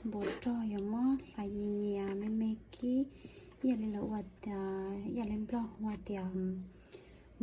Npua rog yuav muab hlais nyias nyias me me kib, ib yam li lawv ua tias, ib yam li Nplog hu tias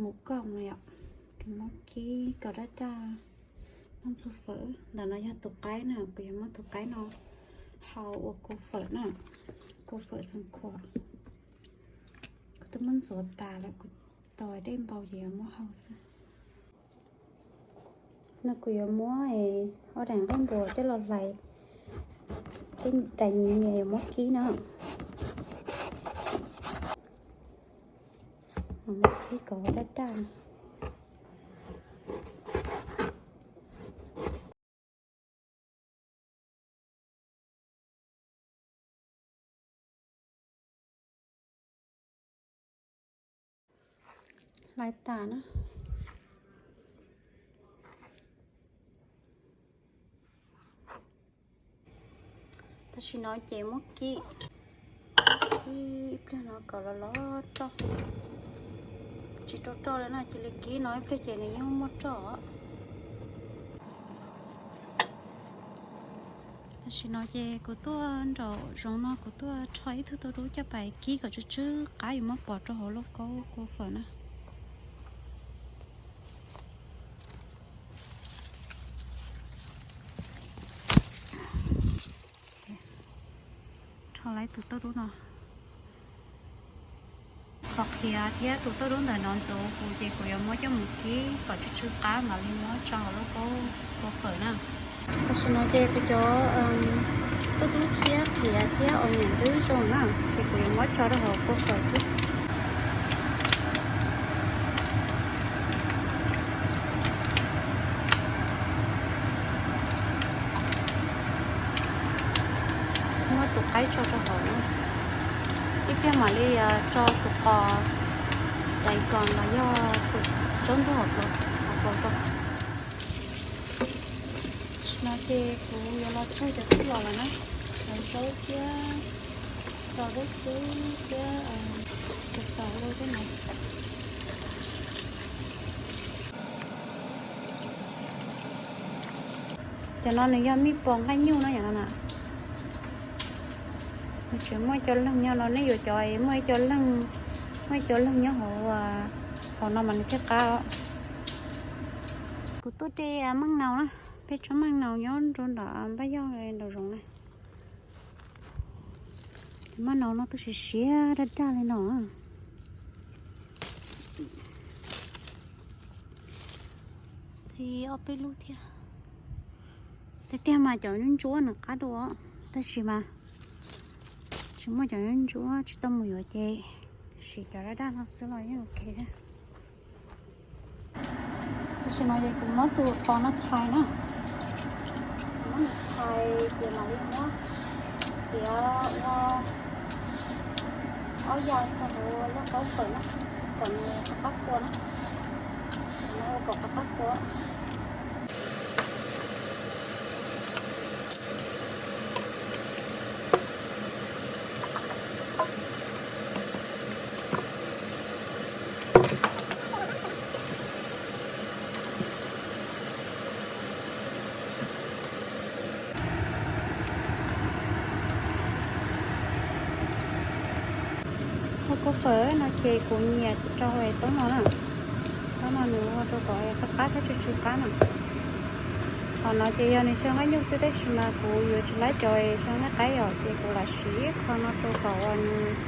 mus koj no yom. Muab kib kom daj daj, muab ntxuag fawm. Ntawm no yog tus qaib na, kuv yuav muab tus qaib no hau ua kua fawm na, kua fawm xeev khuam. Kuv twb muab ntxuav tas lawm, kuv tos dej npau ces yuav muab hau xwb. No kuv yuav muab ob daim nqaij npua coj los hlais tej daim nyias nyias yuav muab kib na. Muab kib kom daj daj. Hlais tas na. Tam sim no ces muab kib, kib ib pliag no kom los los roj, tsis rau roj li na, cia li kib no ib pliag ces nws yeej muaj roj. Tam sim no ces kuv tuaj nraum zoov no, kuv tuaj rho ib tug tauj dub coj pais kib kom tsw tsw qab, yuav muab pov rau hauv lauj kaub kua fawm na. Rho lawm tus tauj dub no. Qhov qhiav thiab tus tauj dub ntawm no ntxuav huv ces kuv yuav muab coj mus kib kom tsw tsw qab mam li muab tso hauv lauj kaub kua fawm na. Tam sim no ces kuv cov tauj dub thiab qhiav thiab onion twb zoo na, ces kuv yuav muab tso rau hauv kua fawm xwb. Muab tus qaib tso rau hauv na. Ib pliag mam li tso tus qos dais kos los yog tus zaub ntub hauv plaws rau. Tam sim no ces kuv yuav los tsaug cov txuj lom lawm na, cov zaub thiab, cov zaub xwb thiab cov taum lauj tej no. Cov no nws yog mij pos nqaij nyuj no yom no na. Nws tseem muaj cov leeg nyob no, nej yuav cov muaj ib co leeg, muaj ib co leeg nyob hauv, hauv no mas nws thiaj qab os. Kuv tuaj de meej naus na, peb tsob meej naus nyob rau nram npaj yog nraum zoov na. Cov meej naus no twb siav siav daj daj li no. Txi ob peb lub thiab. Tiag tiag mas cov ntsuab ntsuab nws qab dua, tab sis mas tsis muaj cov ntsuab tsis tau mus yuav ces siv cov daj daj no xwb los yeej ok thiab. Tam sim no ces kuv muab tus qos no chais na, muab nws chais ces mam li muab txiav ua ob ya rau hauv lauj kaub fawm na, kom nws qab qab kua na, ua kom qab qab kua. Ua kua fawm no ces kuv nyiam rau taub no na. Taub no nws ua rau kom qab qab thiab tsw tsw qab na. Qhov no ces yog nws xyaw nqaij nyuj xwb tab sis mas kuv yuav tsis laib cov xyaw nqaij qaib os, ces kuv lam siv qhov no rau kom uas nws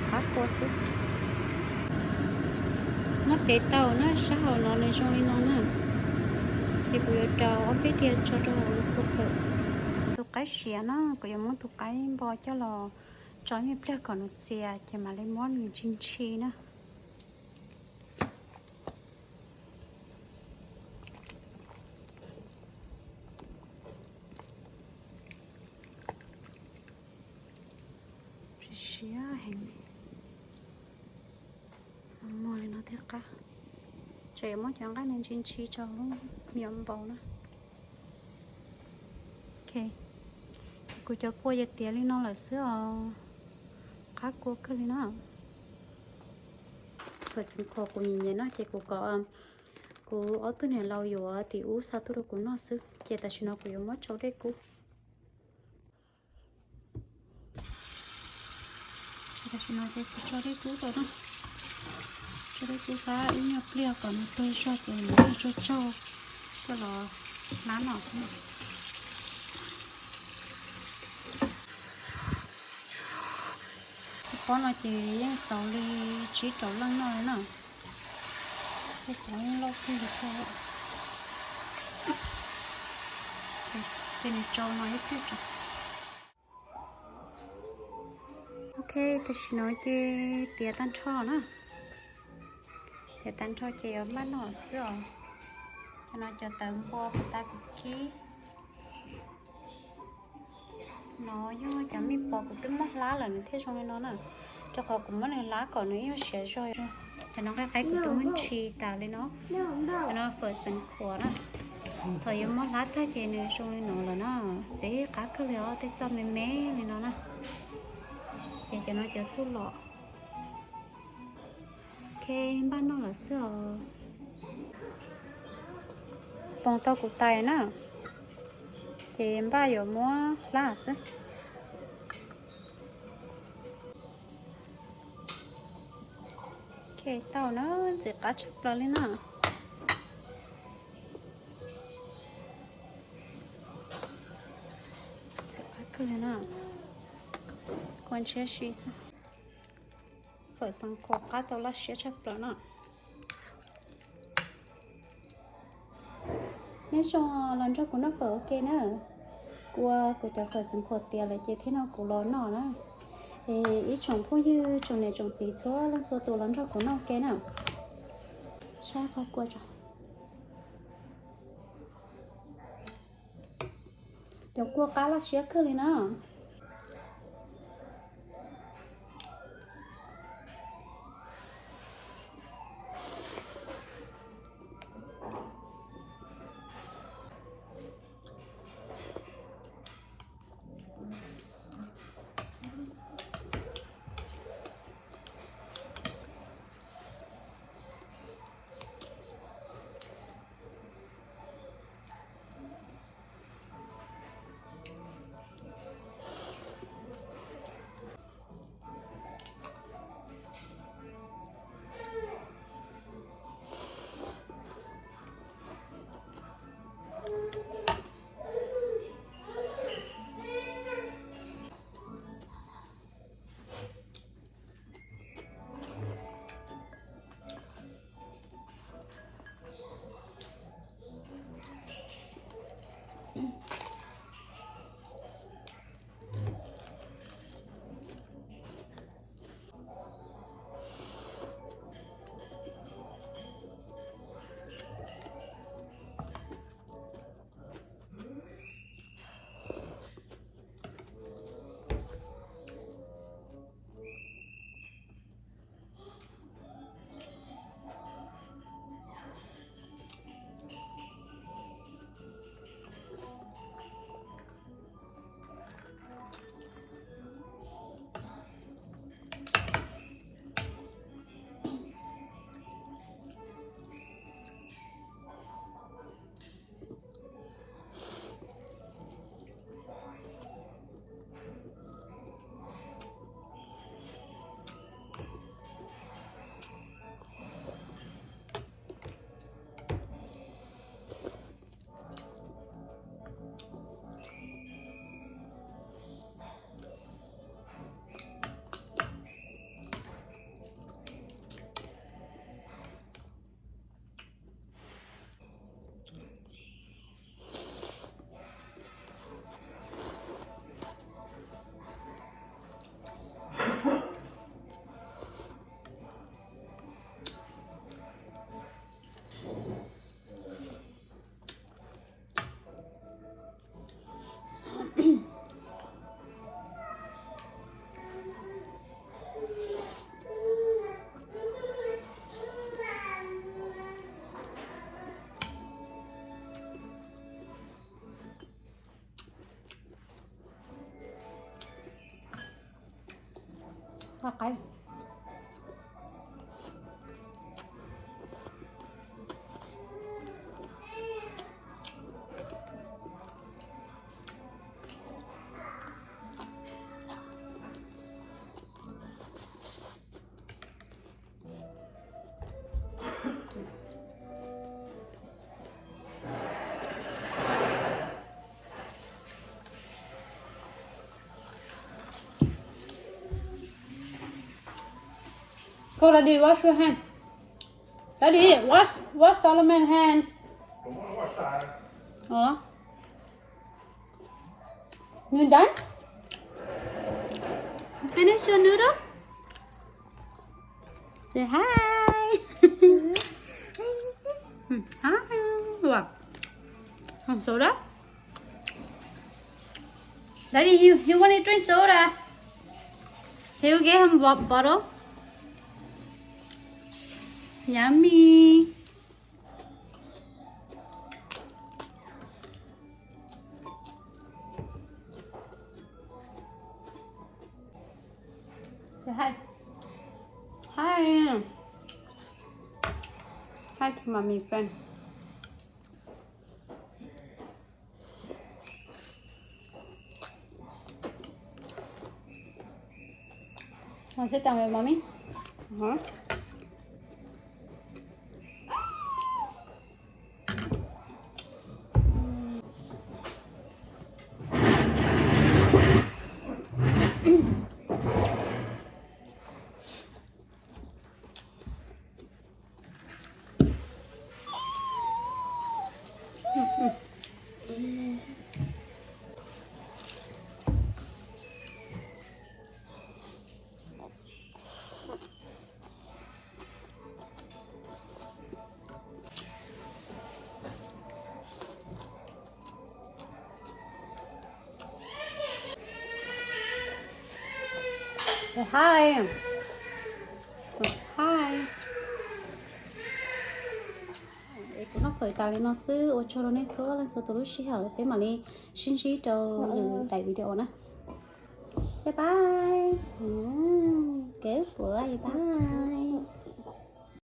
qab kua xwb. Muab tev tau na, sab hauv no nws zoo li no na. Ces kuv yuav rau ob peb diav tso rau hauv kua fawm. Tus qaib siav no kuv yuav muab tus qaib npo coj los tso ib pliag kom nws txias ces mam li muab nws ntshis ntshis na. Siav heev li. Muag li no thiaj qab. Tseem yuav muab cov nqaij no ntshis ntshis tso lub me nyuam npaum na. Ok, kuv cov kua ces tiav li no lawm xwb os. Qab kua kawg li na. Fawm xeev khuam kuv nyiam nyiam no ces kuv kom kuv ob tug niam laus yuav tim ub xa tuaj rau kuv noj xwb, ces tam sim no kuv yuav muab tsau dej kub. Ces no ces kuv tso dej kub rau na. Tso dej kub qab ib nyuag pliag kom nws tuag zog ces nws tsaug tsaug coj los hlab no xwb. Pob no ces yeej xaus li tsib rau leej noj li na. Tej cov yeej loj kawg li thiab. Ces nws tsau no ib pliag tso. Ok, tam sim no ces tiav tag nrho na. Tiav tag nrho ces yuav npaj noj xwb os. Cov no cov tawv npua puas tas kuv kib. No yog cov me pos kuv twb muab hlab lawm nws thiaj zoo li no na. Rau qhov kuv muab nws hlab kom nws ib nyuag siav zog. Cov no nqaij qaib kuv twb muab ntshis tas li no. Cov no fawm xeev khuam na. Thaum yuav muab hlab tag ces nws zoo li no lawm na. Txiv qab kawg li os, tej txoj me me li no na. Ces cov no cov txuj lom. Ok, npaj noj lawm xwb os. Poob tau kuv tais na, ces npaj yuav muab hlab xwb. Ok, tau na, ntxim qab tshaj plaws li na. Ntxim qab kawg li na. Kua ntshiab si xwb. Fawm xeev khuam qab tau laj siab tshaj plaws na. Nyob zoo los nrog kuv noj fawm ua ke na. Kuv ua kuv cov fawm xeev khuam tiav lawm ces thiaj nrog kuv los noj na. Es ib tsoom phooj ywg tsoom niam tsoom txiv txhua leej txhua tus los nrog kuv noj ua ke na. Saib qhov kua tso. Cov kua qab laj siab kawg li na. Go, Daddy, wash your hand. Daddy, wash, wash Solomon hand. Hold on. You done? Finish your noodle? Say hi. Hi. Wow. Some soda? Daddy, you, you want to drink soda? Can you get him a bo- bottle? Yummy. Say hi. Hi. Hi to mommy friend. Want sit down with mommy? Uh-huh. Hi. Hi. Es kuv noj fawm tas li no xwb, ua tsaug rau nej txhua leej txhua tus lub sij hawm, peb mam li sib ntsib rau lwm daim video na. Bye bye. Kev puas bye bye.